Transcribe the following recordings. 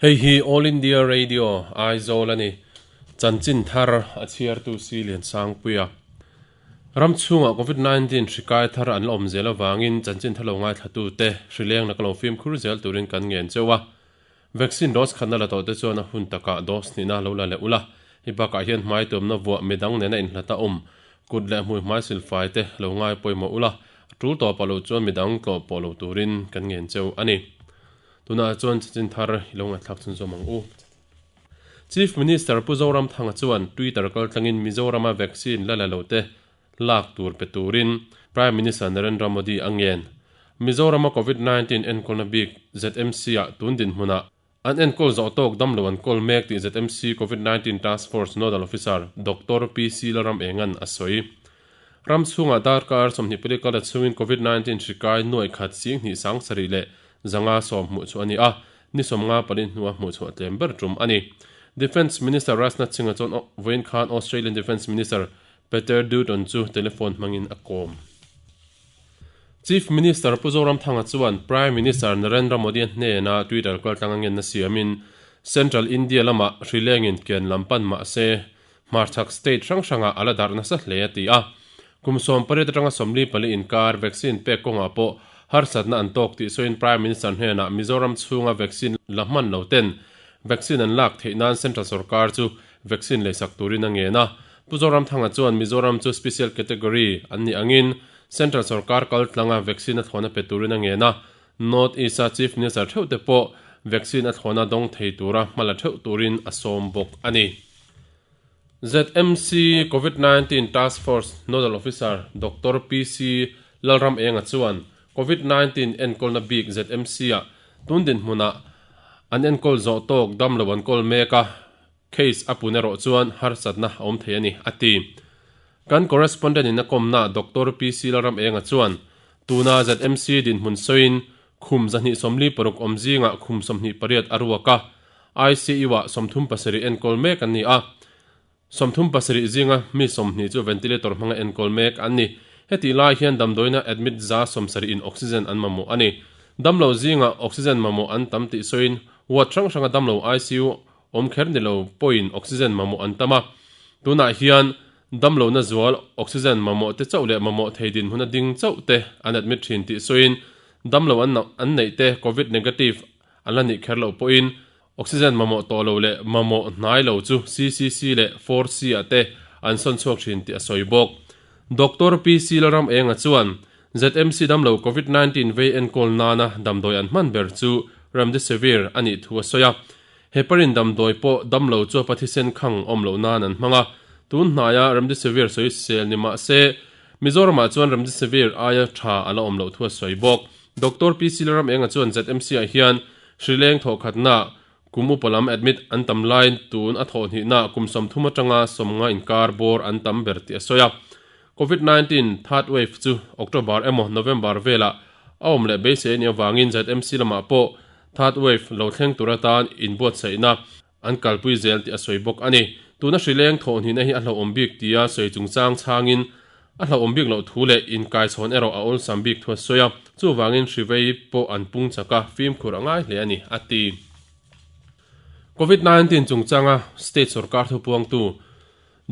Hei hi All India Radio, Aizawl a ni. Chanchin thar a chhiartu Si Liansangpuia. Ram chhungah Covid 19 hri kai thar an la awm zel avangin chanchin thar lo ngaithlatute hri leng laka lo fimkhur zel turin kan ngen cheu a. Vaccine dose khatna la tawhte chuan a hun takah dose hnihna lo la leh ula. Hei bakah hian hmai tuamna vuah midang nena inhlata awm, kut leh hmui hmai silfai te lo ngai pawimawh ula, a tul tawpah lo chuan midang tlawh pawh lo turin kan ngen cheu a ni. Tunah chuan chanchin thar i lo ngaihthlak chhunzawm ang u. Chief Minister Pu Zoramthanga chuan Twitter kaltlangin Mizorama vaccine la la lote lak tur pe turin Prime Minister Narendra Modi a ngen. Mizorama Covid 19 enkawlna bik ZMC-ah tun dinhmunah an enkawl zawh tawk damlo an kawl mek tih ZMC Covid 19 Task Force Nodal Officer Doctor PC Lalram Engan a sawi. Ram chhungah darkar 24 kal a chhungin Covid 19 hri kai nuai khat sing hnih sang sarih leh zanga sawm hmuh chu a ni a, ni sawmnga pali hnua hmuh chhuah tlem ber tum a ni. Defence Minister Rajnath Singh-a chuan vawiin khan Australian Defence Minister Peter Dutton chu telephone hmangin a kawm. Chief Minister Pu Zoramthanga chuan Prime Minister Narendra Modi-a hnena Twitter kaltlanga ngenna siamin Central India lamah hri lengin ken lam pan mah se hmarchhak state hrang hrangah a la darh nasa hle a ti a. Kum 18 atanga 44 inkar vaccine pek kawngah pawh harsatna an tawk tih sawiin Prime Minister hnenah Mizoram chhunga vaccine la hman lo ten vaccine an lak theih nan Central sorkar chu vaccine leisak turin a ngen a. Pu Zoramthanga chuan Mizoram chu special category an nih angin Central sorkar kal tlanga vaccine a thlawhna pe turin a ngen a, North East-a Chief Minister theuh te pawh vaccine a thlawhna dawng thei tura hma la theuh turin a sawm bawk a ni. ZMC Covid 19 Task Force Nodal Officer Doctor PC Lalramenga chuan Covid 19 enkawlna bik ZMC-ah tun dinhmunah an enkawl zawh tawk damlo an kawl mek a, Case a pun erawh chuan harsatna a awm thei a ni, a ti. Kan correspondent in a kawmna Doctor PC Lalramenga chuan tuna ZMC dinhmun sawiin khum 246 awm zingah khum 28 a ruak a, ICU-ah 37 enkawl mek an ni a. 37 zinga mi 20 chu ventilator hmanga enkawl mek an ni. Hetih lai hian damdawiina admit 170 in oxygen an mamawh a ni. Damlo zingah oxygen mamawh an tam tih sawiin ward hrang hranga damlo ICU Awm kher ni lo pawhin oxygen mamawh an tam a, tunah hian damlohna zual oxygen mamawh te chauh leh mamawh thei dinhmun a ding chauh te an admit thin tih sawiin damlo an an neih te covid negative an la nih kher loh pawhin oxygen mamawh tawh lo leh mamawh hnai lo chu CCC leh 4C ah te an sawn chhuak thin tih a sawi bawk. Doctor PC Lalramenga chuan ZMC damlo covid 19 vei enkawl nana damdawi an hman ber chu Remdesivir a nih thu a sawi a. Heparin damdawi pawh damlo chu a pathisen khang awm loh nan an hmang a, tun hnaia Remdesivir sawisel ni mah se, Mizoramah chuan Remdesivir aia tha a la awm loh thu a sawi bawk. Doctor PC Lalramenga chuan ZMC-ah hian hrileng thawhkhatna kum upa lam admit an tam laiin tun a thawh hnihna kum 30 atanga 50 inkar bawr an tam ber tih a sawi a. Covid 19 third wave chu October emaw November velah a awm leh beisei a nih avangin ZMC lamah pawh Third wave lo thleng tur atan inbuatsaihna an kalpui zel tih a sawi bawk a ni. Tuna hrileng thawhhnihna hi a hlauhawm bik tia sawi chungchang chhangin a hlauhawm bik loh thu leh inkaichhawn erawh a awlsam bik thu a sawi a, chuvangin hrivei pawh an pung chak a, fimkhur a ngai hle a ni, a ti. Covid 19 chungchanga state sorkar thupuangtu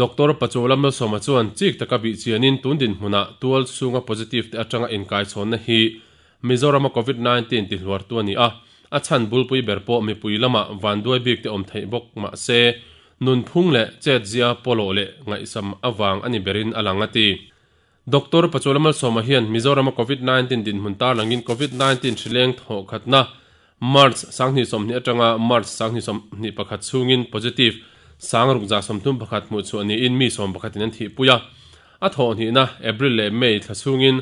Doctor Pachuala Malsawma chuan chik taka bih chianin tun dinhmunah tual chhunga positive te atanga inkaichhawnna hi Mizorama Covid 19 tihluartu a ni a, a chhan bulpui ber pawh mipui lamah vanduai bik te awm theih bawk mah se nunphung leh chetzia pawlawh leh ngaihsam avang a ni berin a lang a ti. Doctor Pachuala Malsawma hian Mizorama Covid 19 dinhmun tarlangin Covid 19 hrileng thawhkhatna March 2020 atanga March 2021 chhungin positive 6,031 hmuh chhuah niin mi 11 in an thihpui a, a thawhhnihna April leh May thla chhungin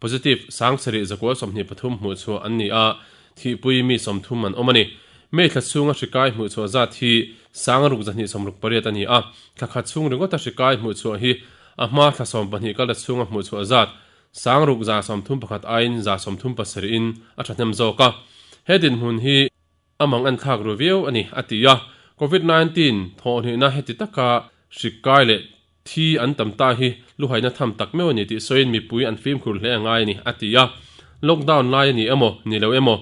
positive 7,923 hmuh chhuah an ni a, thihpui mi 30 an awm a ni. May thla chhunga hri kai hmuh chhuah zat hi 6,268 a ni a, thla khat chhung ringawta hri kai hmuh chhuah hi a hma thla 12 kal ta chhunga hmuh chhuah zat 6,031 aiin 137 in a thahnem zawk a, he dinhmun hi a mang en thlak ru viau a ni, a ti a. Covid 19 thawhhnihna heti taka hri kai leh thi an tam ta hi luhaina tham tak meuh a ni tih sawiin mipui an fimkhur hle a ngai a ni, a ti a. Lockdown lai a ni emaw, ni lo emaw,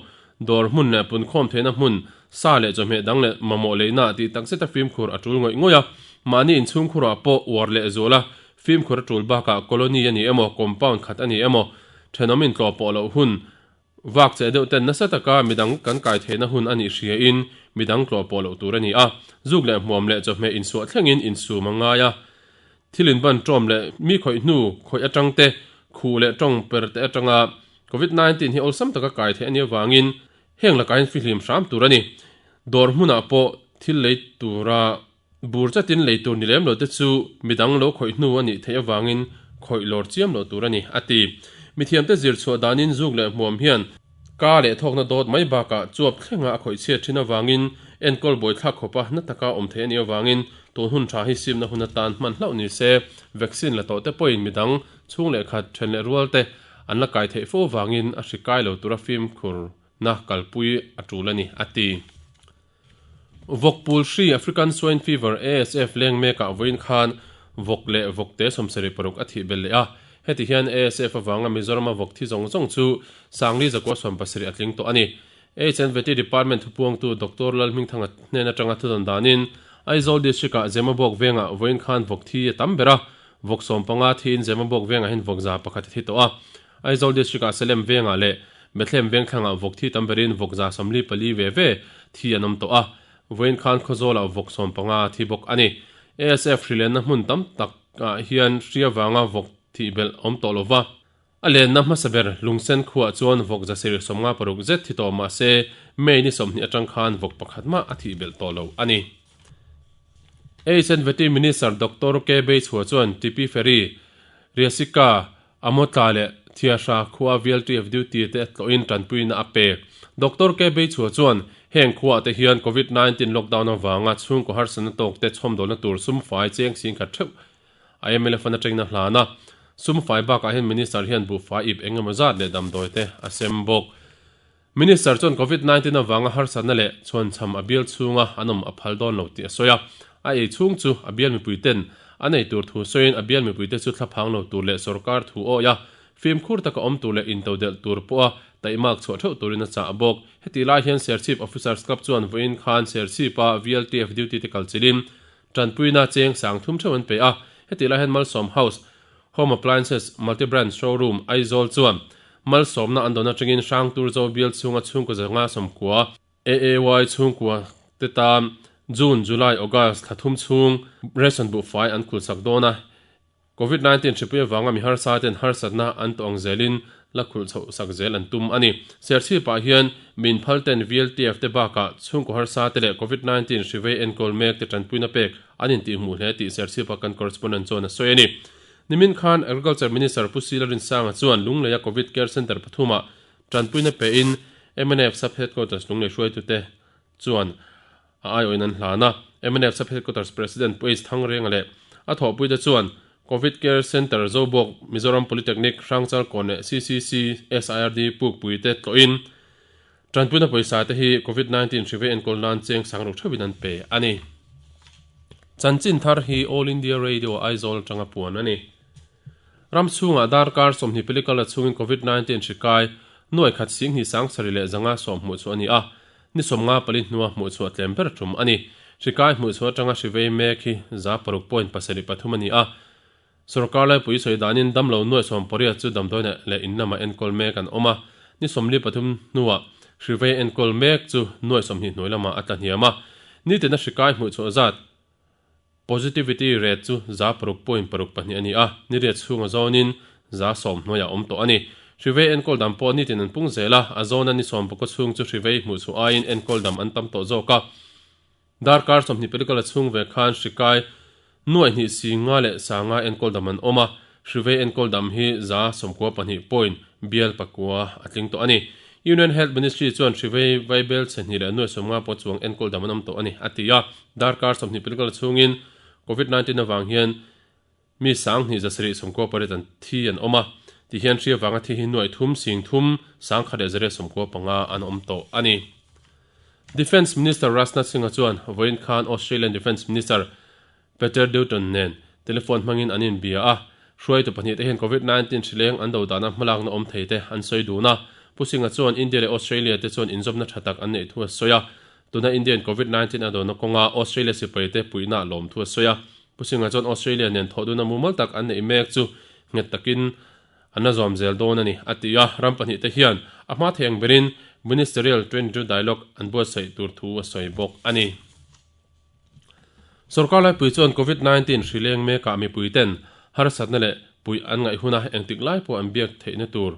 dawr hmun leh punkhawm theihna hmun Sa leh chawhmeh dang leh mamawh leina tih tak zeta fimkhur a tul ngawih ngawih a, mahni inchhungkhurah pawh uar leh zual a, fimkhur a tul bakah colony a ni emaw, compound khat a ni emaw, thenawm intlawh pawh loh hun vak che deuh ten nasa taka midang kan kai theihna hun a nih hriain midang tlawh pawh loh tur a ni a, zuk leh hmuam leh chawhmeh insuah thlengin insum a ngai a, thil inban tawm leh mi khawih hnu khawih atang te, khuh leh tawng per te atanga Covid 19 hi awlsam taka kai theih a nih avangin Heng lakah hian fihlim hram tur a ni. Dawr hmunah pawh thil lei tura bur chatin lei tur ni lem lo te chu midang lo khawih hnu a nih theih avangin khawih lawr chiam loh tur a ni, a ti. Mithiamte zir chhuah danin zuk leh hmuam hian ka leh thawkna dawt mai bakah chuap thlenga a khawih chhiat thin avangin enkawl buaithlak khawpa na taka awm theih a nih avangin tun hun tha hi simna hun atan hman hlauh ni se, vaccine la tawh te pawhin midang chhung leh khat then leh rual te An la kai theih fo vangin a hri kai lo tura fimkhurna kalpui a tul a ni, a ti. Vawkpul hri, African Swine Fever, ASF, leng mekah vawiin khan vawk leh vawkte 76 a thih belh leh a. Heti hian ASF avanga Mizorama vawk thi zawng zawng chu Sangli zakua 70 a tling tawh a ni. HNVT Department thupuangtu Doctor Lalhmingthanga hnen atanga thudawn danin Aizawl District-ah Zemabawk vengah vawiin khan vawk thi a tam ber a, Vawk 15 thiin Zemabawk vengah hian vawk 100 a thi tawh a. Aizawl District-ah Salem vengah leh Bethlehem vengthlangah vawk thi tam berin vawk 44 ve ve thi an awm tawh a. Vawiin khan Khawzawlah vawk 15 a thi bawk a ni. ASF hrilenna hmun tam takah hian hri avanga vawk thih belh awm tawh lova. A lenna hmasa ber Lungsen khuaah chuan vawk 156 zet thi tawh mah se May ni 20 atang khan vawk pakhat mah a thih belh tawh lo a ni. HNVT Minister Doctor K Beichhua chuan TP Ferry, Riasika, Amotla leh Thiahra khua VLTF duty te tlawhin tanpuina a pe. Doctor K Beichhua chuan heng khuaah te hian Covid 19 lockdown avanga chhungkaw harsatna tawk te chhawmdawlna tur sum fai cheng singkhat theuh A mla fan atangin a hlan a, sum fai bakah hian Minister hian buhfai ip eng emaw zat leh damdawi te a sem bawk. Minister chuan Covid 19 avanga harsatna leh chhuanchham a bial chhunga an awm a phal dawn lo tih a sawi a, a ei chhung chu a bial mipui ten a nei tur thu sawiin a bial mipui te chu thlaphang lo tur leh sorkar thu awih a, fimkhur taka awm tur leh intodelh tur pawha taihmak chhuah theuh turin a chah bawk. Hetih lai hian Serchhip Officers Club chuan vawiin khan Serchhip-a VLTF duty te kalchilhin Tanpuina cheng sang thum theuh an pe a, hetih lai hian Malsawm House, Home Appliances Multi Brand Showroom, Aizawl chuan malsawmna an dawn atangin Hrangturzo bial chhunga chhungkaw zanga 90, AAY chhungkua te tan June, July, August thla thum chhung ration buhfai an khulsak dawn a. Covid 19 hripui avanga mi harsa ten harsatna an tawh ang zelin la khulh chhoh sak zel an tum a ni. Serchhip-ah hian min phal ten VLTF te bakah chhungkaw harsa te leh Covid 19 hrivei enkawl mek te tanpuina pek an intihhmuh hle tih Serchhip-a kan correspondent chuan a sawi a ni. Nimin khan Agriculture Minister Pu Sila Rinsanga chuan Lungleia Covid Care Centre pathumah tanpuina pein mnf Sub Headquarters Lunglei hruaitute chuan a aiawhin an hlan a. Mnf Sub Headquarters President Pu H Thangrenga leh a thawhpuite chuan Covid Care Centre Zobawk, Mizoram Polytechnic, Hrangchalkawn leh CCC SIRD Pukpui te tlawhin tanpuina pawisa te hi Covid 19 hrivei enkawl nan cheng sang ruk theuhin an pe a ni. Chanchin thar hi All India Radio Aizawl atanga puan a ni. Ram chhungah darkar 20 pelikal la chhungin Covid 19 hri kai nuai khat 10 sangsarih leh 5 sawm hmuh chu a ni a. Ni 54 hnua hmuh chhuah tlem ber tum a ni. Hri kai hmuh chhuah atanga hri vei mek hi 6 point 73 a ni a. Sorkar laipui sawi danin damlo nuai 18 chu damdawi leh in lama enkawl mek an awm a. Ni 43 hnuah hri vei enkawl mek chu nuai 20 hnuai lamah a tla hniam a. Nitina hri kai hmuh chhuah zat Positivity rate chu 6 point 6 2 a ni a, ni riat chhunga zawnin 10% hnuaiah awm tawh a ni. Hrivei enkawl dam pawh nitin an pung zel a, a zawna ni 19 chhung chu hrivei hmuh chhuah aiin enkawl dam an tam tawh zawk a. Darkar 20 pelikal a chhung ve khan hri kai nuaih hnih si nga leh sa nga enkawl dam an awm a, hrivei enkawl dam hi 92 point bial pakua a tling tawh a ni. Union Health Ministry chuan hrivei vaibel chhe hnih leh nuaih 50 pawh chuang enkawl dam an awm tawh a ni, a ti a. Darkar 20 pelikal chhungin Covid 19 avang hian mi sang hnih 798 an thi an awm a, tihian hri avanga thi hi nuaih thum sing thum sang khat leh 195 an awm tawh a ni. Defence Minister Rajnath Singh-a chuan vawiin khan Australian Defence Minister Peter Dutton nen telephone hmangin an inbia a, hruaitu pahnih te hian Covid 19 hrileng an do dana hmalakna awm thei te an sawi dun a. Pu Singh-a chuan India leh Australia te chuan inzawmna tha tak an neih thu a sawi a. Tuna India in Covid 19 a dona kawnga Australia sipaite puihna lawmthu a sawi a. Pu Singh-a chuan Australia nen thawhduna mumal tak an neih mek chu nghet takin an la zawm zel dawn a ni, a ti a. Ram pahnihte hian a hma thei ang berin Ministerial 22 Dialogue an buatsaih tur thu a sawi bawk a ni. Sorkar laipui chuan Covid 19 hri leng mekah mipuiten harsatna leh puih an ngaih huna engtik lai pawh an biak theihna tur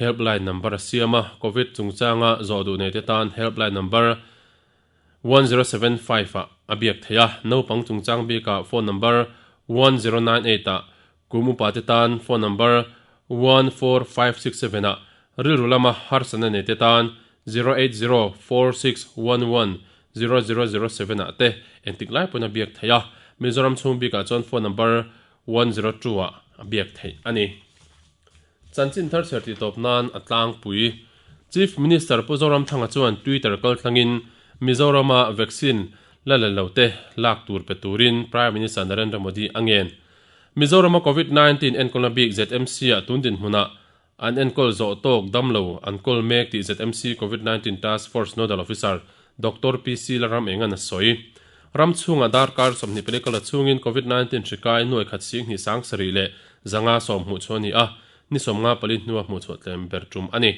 helpline number a siam a. Covid chungchanga zawh duh neite tan helpline number 1075 ah a biak theih a, naupang chungchang bikah phone number 1098 ah, kum upate tan phone number 14567 ah, rilru lama harsatna neite tan 08046110007 ah te engtik lai pawn a biak theih a, Mizoram chhung bikah chuan phone number 102 ah a biak theih a ni. Chanchin thar chher tih tawp nan a tlangpui. Chief Minister Pu Zoramthanga chuan Twitter kaltlangin Mizorama vaccine la la lo te lak tur pe turin Prime Minister Narendra Modi a ngen. Mizorama Covid 19 enkawlna bik ZMC ah tun dinhmunah an enkawl zawh tawk damlo an kawl mek tih ZMC Covid 19 Task Force Nodal Officer Doctor PC Lalramengan a sawi. Ram chhungah darkar 24 kala chhungin Covid 19 hri kai nuai khat sing hnih sang sarih leh zanga sawm hmuh chhuah a ni a, ni 54 hnua hmuh chhuah tlem ber tum a ni.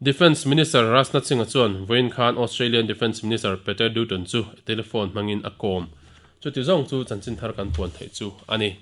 Defence Minister Rajnath Singh-a chuan vawiin khan Australian Defence Minister Peter Dutton chu telephone hmangin a kawm. Chuti zawng chu chanchin thar kan puan theih chu a ni.